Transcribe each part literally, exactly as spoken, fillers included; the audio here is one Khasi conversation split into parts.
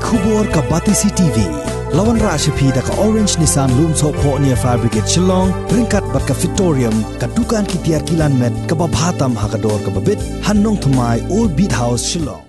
Khubor ka Batesi T V. La wanrah sha phi da ka Orange Nissan Lumsohphoh near Fire Brigade Shillong, ryngkat bad ka Fitorium, ka dukan ki tiar kilan met kaba bha tam ha ka dor kaba bit, ha Nongthymmai, Old Beat House, Shillong.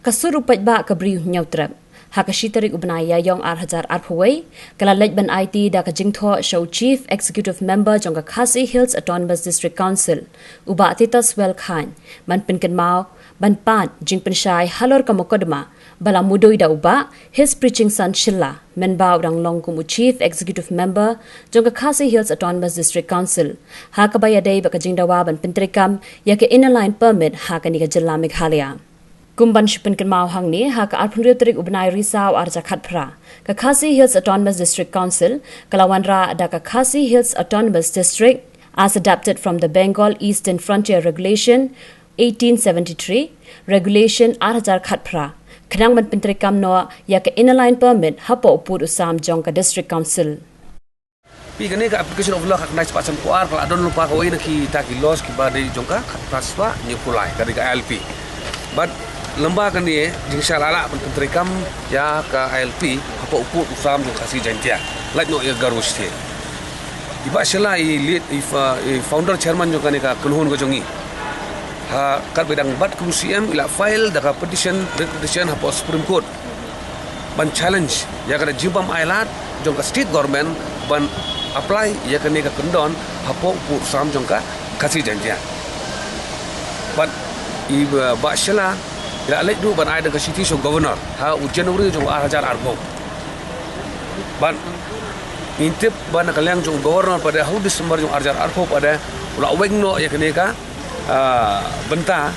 Ka sur u paidbah ka Bri u Hynñiewtrep, ha ka shi tarik u bnai Ïaïong ar hajar arphew wei, ka la leit ban aiti da ka jingthoh sha u Chief Executive Member jong ka Khasi Hills Autonomous District Council, u Bah Tituswell Chyne, ban pynkynmaw, ban pad jingpynshai halor ka mukotduma ba la mudui da u Bah His Preaching Son Shylla, mynba u dang long kum u Chief Executive Member jong ka Khasi Hills Autonomous District Council, ha kaba ïadei bad ka jingdawa ban pyntreikam ïa ka Inner Line Permit ha kane ka jylla Meghalaya. Kum ban shu pynkynmaw hangne, ha ka arphew hynriew tarik u bnai Risaw ar hajar khatphra, ka Khasi Hills Autonomous District Council ka la wanrah da ka Khasi Hills Autonomous District as adapted from the Bengal Eastern Frontier Regulation eighteen seventy-three, Regulation ar hajar khatphra, khnang ban pyntreikam noh ïa ka Inner Line Permit hapoh u pud u sam jong ka District Council. Phi, kane ka application of law khatkhyndai spah sanphew ar ka la don lypa kawei na kita ki laws kiba dei jong ka khatphra spah hynñiewphew lai, ka dei ka I L P. Bad lyngba kane, jingshah la lah ban pyntreikam ïa ka I L P hapoh u pud u sam jong ka Khasi Jaintia, lait noh ïa ka Garo State. I Bah Shylla i lead, i fa-, i founder chairman jong kane ka kynhun ka jong ngi. Ha, katba i dang bat kum u C M, i la file da ka petition, writ petition hapoh Supreme Court ban challenge ïa ka jingbym ailad jong ka state government ban apply ïa kane ka kyndon hapoh u pud u sam jong ka Khasi Jaintia. Bad i, uh, Bah Shylla i la leit ruh ban ai da ka shithi sha u governor ha u January jong u ar hajar arphew. Bad ngin tip ba na ka liang jong u governor pat de ha u December jong u ar hajar arphew pat de u la weng noh ïa kane ka, ah, bynta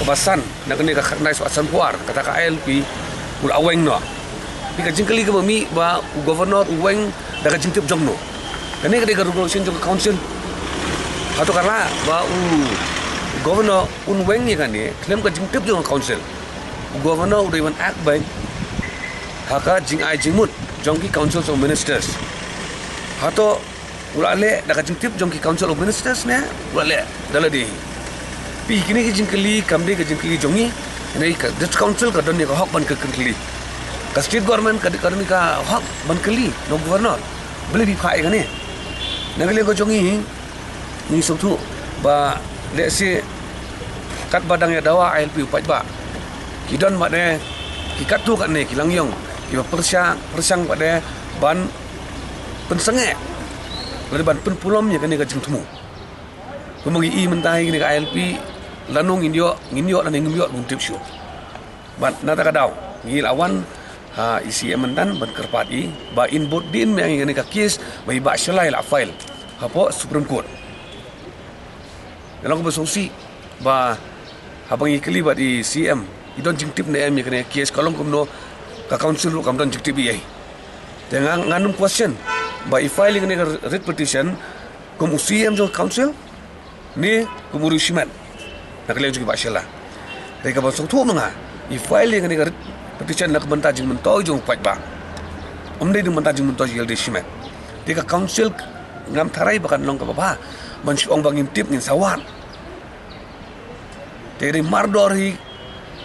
kaba san na kane ka khatkhyndai spah sanphew ar, kata ka I L P, u la weng noh. Te ka jingkylli kaba mih ba u governor u weng da ka jingtip jong no? Kane ka dei ka regulation jong ka council. Hato ka lah ba u governor un weng ïa kane khlem ka jingtip jong ka council? U governor u dei ban act beit ha ka jingai jingmut jong ki council of ministers. Hato u la leh da ka jingtip jong ki council of ministers ne u la leh da lade? Phi, kine ki jingkylli kam dei ka jingkylli jong ngi. Kane ka district council ka don ïa ka hok ban kylli. Ka state government ka, ka don ïa ka hok ban kylli na u governor. Balei phi phah ïa kane? Na ka liang ka jong ngi, ngi sngewthuh ba lehse katba dang ïa dawa I L P u paidbah, ki don pat de ki katto katne ki langïong kiba pyrshang, pyrshang pat de ban pynsangeh lane ban pynpulom ïa kane ka jingthmu. Kumba ngi i mynta ïa kane ka I L P, lano ngin ïoh, ngin ïoh lane ngim ïoh, ngim tip shuh. Bad na kata ka daw ngi la wan ha i C M mynta ban kyrpad ïa i ba in bud dien biang ïa kane ka case ba i Bah Shylla i la file hapoh Supreme Court. Nga long kaba sngewsih ba haba ngi kylli bad i C M, i don jingtip ne em ïa kane ka case, ka long kumno ka council ruh kam don jingtip ïa i. Te nga, ngan ym question ba i file ïa kane ka writ petition kum u C M jong ka council ne kum u riewshimet na ka liang jong i Bah Shylla. Te kaba sngewthuh ma nga, i file ïa kane ka writ petition na ka bynta jingmyntoi jong u paidbah, ym dei na ka bynta jingmyntoi jong i riewshimet. Te ka council ngam tharai ba kan long kaba bha ban shu ong ba ngim tip, ngin sa wad. Te dei mardor hi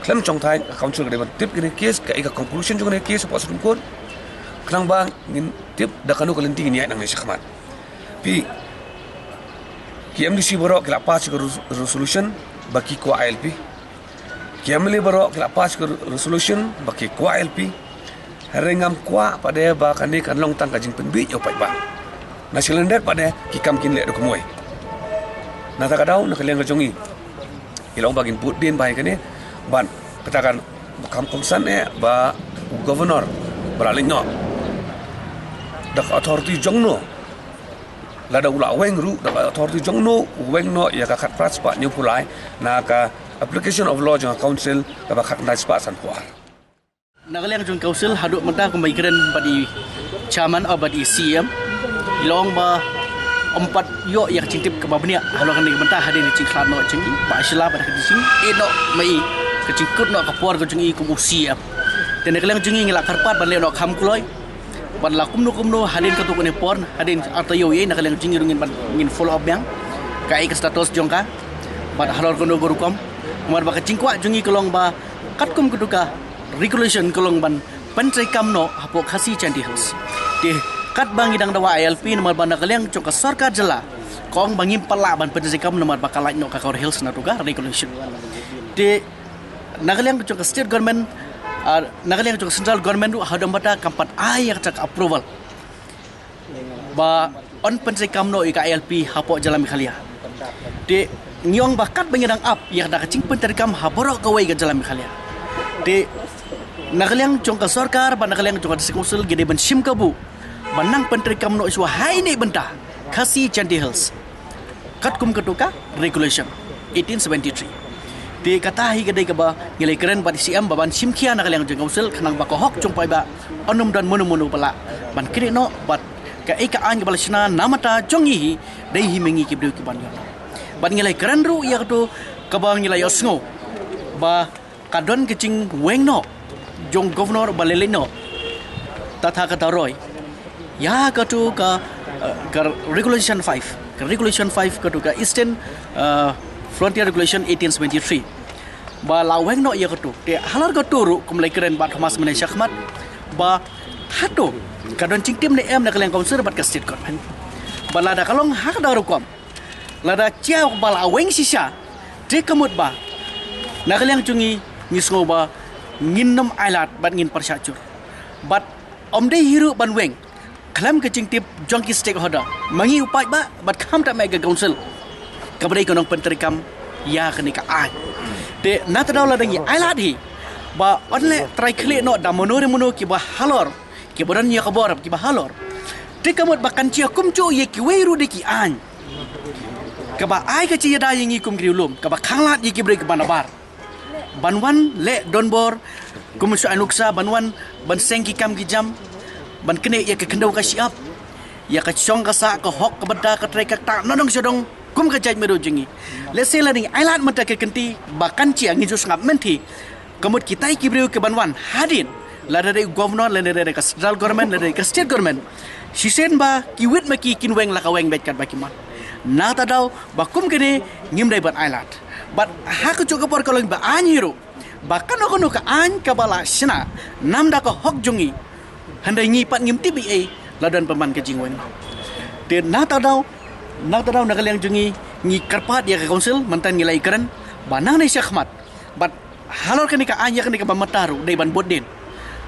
khlem shongthait ka council ka dei ban tip kane ka case, kaei ka conclusion jong kane ka case hapoh Supreme Court, khnang ba ngin tip da kano ka lynti ngin ïaid nangne shakhmat. Phi, ki M D C baroh ki la pass ka res-, resolution ba ki kwah I L P. Ki M L A baroh ki la pass ka resolution ba ki kwah I L P. Hynrei ngam kwah pat de ba kane kan long tang ka jingpynbiej ïa u paidbah. Na shalyndet pat de ki kam kin leh da kumwei. Na kata ka daw na ka liang ka jong ngi, ngi la ong ba ngin bud dien bha ïa kane. Bad kata kan ba kam kongsan eh ba u governor ba la leit noh da ka authority jong no? Lada u la weng ruh da ka authority jong no u weng noh ïa ka khatphra spah hynñiewphew lai na ka application of law jong ka council kaba khatkhyndai spah sanphew ar? Na ka liang jong ka council haduh mynta kumba i kren bad i chairman, ah, bad i C M, i la ong ba ym pat ïoh ïa ka jingtip kaba bniah halor kane ka bynta hadien ka jingkhlad noh jong i Bah Shylla bad ka jingïeh noh ma i, ka jingkut noh ka por ka jong i kum u C M. Te na ka liang jong ngi ngi la kyrpad ban leh noh kham kloi. Bad la kumno kumno hadien katto katne por, hadien ar taïew ïa na ka liang jong ngi ruh ngin ban, ngin follow up biang kaei ka status jong ka. Bad halor kano ka rukom. Namar ba ka jingkwah jong ngi ka long ba katkum ka duka Regulation ka long ban pyntreikam noh hapoh Khasi Jaintia Hills. Te katba ngi dang dawa I L P namar ba na ka liang jong ka sorkar jylla ka ong ba ngim pat lah ban pyntreikam namar ba ka lait noh ka Garo Hills na tu ka regulation. Te na ka liang jong ka state government, ah, na ka liang jong ka central government ruh haduh mynta kam pat ai ïa kata ka approval ba yn pyntreikam noh ïa ka I L P hapoh jylla Meghalaya. Te ngi ong ba katba ngi dang ap ïa ka jingpyntreikam ha baroh kawei ka jylla Meghalaya. Te na ka liang jong ka sorkar bad na ka liang jong ka District Council ki dei ban shim kabu ban nang pyntreikam noh shuwa ha ine i bynta Khasi Jaintia Hills katkum katu ka regulation eighteen seventy-three. Te kata hi ka dei kaba ngi la ïakren bad C M ba ban shim khia na ka liang jong ka council khnang ba ka hok jong paidbah yn ym don mano mano ba lah ban knieh noh bad kaei ka aiñ kaba la shna na ka bynta jong ngi hi dei hi ma ngi ki briew ki ban ïoh. Bad ngi la ïakren ruh ïa katu kaba ngi la ïohsngew ba ka don ka jingweng noh jong Governor ba la leit noh Tathagata Roy ïa katu ka, eh, ka Regulation five, ka Regulation five katu ka Eastern, eh, Frontier Regulation eighteen seventy-three. Ba la weng noh ïa katu. Te halor katu ruh kum la ïakren bad Thomas mynne shakhmat ba hato ka don jingtim ne em na ka liang council bad ka state government. Ba lada ka long ha kata ka rukom, lada jia ba la weng shisha, te ka mut ba na ka liang jong ngi ngi sngew ba ngin ym ailad bad ngin pyrshah jur. Bad ym dei hi ruh ban weng khlem ka jingtip jong ki stakeholder, ma ngi u paidbah bad khamtam eh ka council kaba dei ka nongpyntreikam ïa kane ka aiñ. Te na kata ka daw lada ngi ailad hi ba yn leh trai khlieh noh da mano re mano kiba halor, kiba don ïa ka bor kiba halor, te ka mut ba kan jia kumjuh ïa kiwei ruh de ki aiñ kaba ai ka jingïada ïa ngi kum ki riewlum, kaba khanglad ïa ki briew kiba nabar ban wan leh donbor kum shu ai nuksa, ban wan ban seng ki kam ki jam, ban knieh ïa ka khyndew ka shyiap, ïa ka shong ka sah, ka hok ka bynta, ka trei ka ktah na nongshong shnong kum ka jaitbynriew jong ngi. Lehse lada ngi ailad mynta ka kynti ba kan jia, ngin shu sngap mynthi. Ka mut kitai ki briew kiban wan hadien, lada dei u governor, lada dei ka central government, lada dei ka state government, shisien ba ki wit ma ki kin weng la ka weng beit katba ki mon. Na kata ka daw ba kum kane ngim dei ban ailad. Bad ha kajuh ka por ka long ba aiñ hi ruh ba kano kano ka aiñ kaba la shna namar da ka hok jong ngi, hynrei ngi pat ngim tip ei ei la don pynban ka jingweng. Te na kata ka daw, na kata ka daw na ka liang jong ngi ngi kyrpad ïa ka council, mynta ngi la ïakren ba nangne shakhmat bad halor kane ka aiñ ïa kane kaba mynta ruh dei ban bud dien.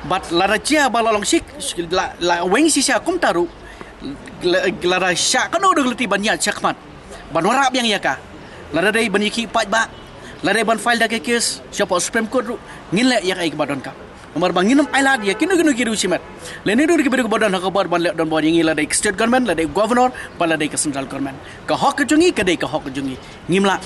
Bad lada jia ba la long shisha, la, la weng shisha kumta ruh, la, lada shah kano kano ka lynti ban ïaid shakhmat ban wanrah biang ïa ka, lada dei ban ïakhih paidbah, lada dei ban file da ka case shapoh Supreme Court ruh, ngin leh ïa kaei kaba donkam. Namar ba ngin ym ailad ïa kino kino ki riew shimet, lane kino kino ki briew kiba don ha ka bor ban leh donbor ïa ngi, lada dei ka state government, lada dei governor, bad lada dei ka central government. Ka hok ka jong ngi ka dei ka hok ka jong ngi. Ngim lah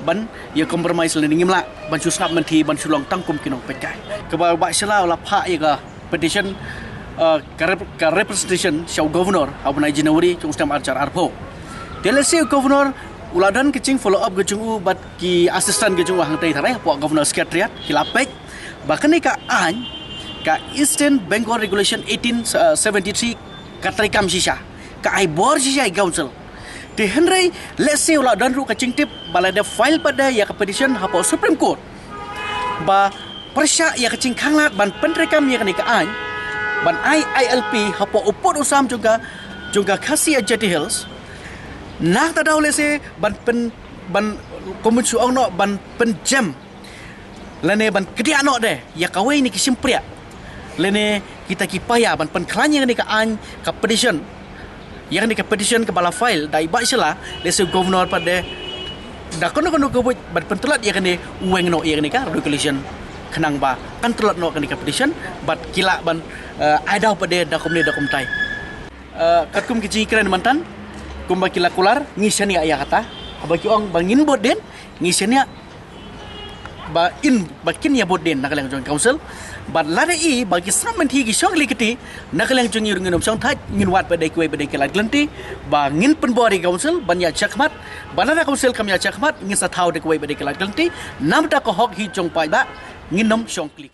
ban ïa compromise lane ngim lah ban shu sngap mynthi, ban shu long tang kum ki nongpeitkai. Kaba u Bah Shylla u la phah ïa ka petition, uh, ka rep-, ka representation sha u governor ha u bnai January jong u snem ar hajar arphew. Te lehse u governor u la don ka jing follow up ka jong u bad ki assistant ka jong u hangtei tharai hapoh governor secretariat, ki la peit ba kane ka aiñ, ka Eastern Bengal Regulation eighteen seventy-three, ka treikam shisha, ka ai bor shisha ïa ka council. Te hynrei lehse u la don ruh ka jingtip ba la dep file pat de ïa ka petition hapoh Supreme Court ba pyrshah ïa ka jingkhanglad ban pyntreikam ïa kane ka aiñ, ban ai I L P hapoh u pud u sam jong ka, jong ka Khasi Jaintia Hills. Na kata ka daw lehse ban pyn, ban, kum shu ong noh, ban pynjem lane ban kdiah noh de ïa kawei na ki shympriah lane kita ki paia ban pynkhlaiñ ïa kane ka aiñ, ka petition, ïa kane ka petition kaba la file da i Bah Shylla, lehse u governor pat de da kano kano ka buit ban pyntlot ïa kane, u weng noh ïa kane ka regulation khnang ba kan tlot noh kane ka petition bad ki lah ban, eh, ai daw pat de da kumne da kumtai. Eh, katkum ki jingkren mynta kumba ki la kular, ngi shaniah ïa kata, haba ki ong ba ngin bud dien, ngi shaniah ba in, ba kin ïa bud dien na ka liang jong ka council. Bad lada i ba ki sngap mynthi, ki shong kli kti, na ka liang jong ngi ruh ngin ym shong thait, ngin wad pat de kiwei pat de ki lad ki lynti ba ngin pynbor ïa ka council ban ïaid shakhmat. Bad lada ka council kam ïaid shakhmat, ngin sa thaw de kiwei pat de ki lad ki lynti namar da ka hok hi jong paidbah, ngin ym shong kli.